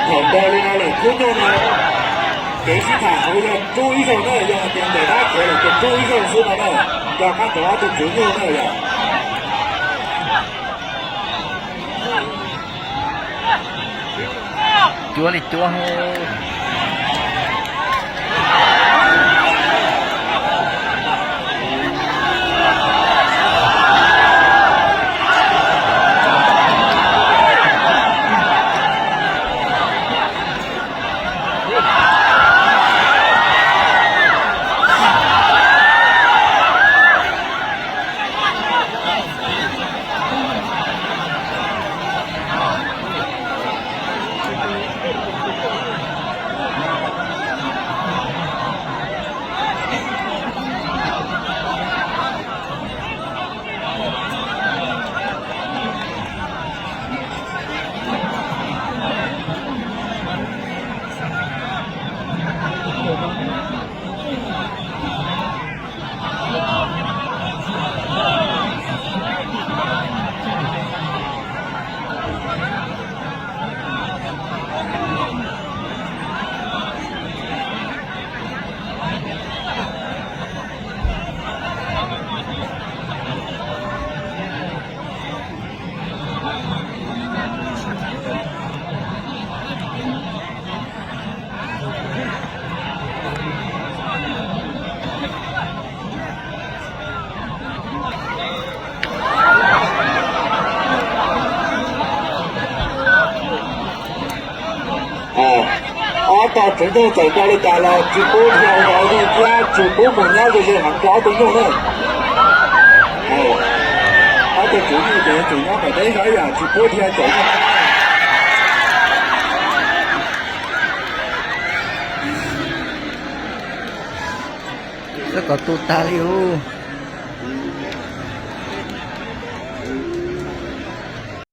Thaum nto li no lawm khub nyuj no, kev sib tham hauv yog rub ib zaug na, yog hais tias ncaim dab khiav lawm ces rub ib zaug xwb no na, nco qab rau ob tug tswv nyuj na yom. Cuab li cuab. Ob tog tswv nyuj txawm nto li cas los tsis pub dhia ua ntau thiab tsis pub mus nyob ze ze heev rau ob tug nyuj na. Ob tug tswv nyuj ces tseem nyob tom teb zog ib yam tsis pub dhia caum nyuj. Xwb kom tu tag li ub.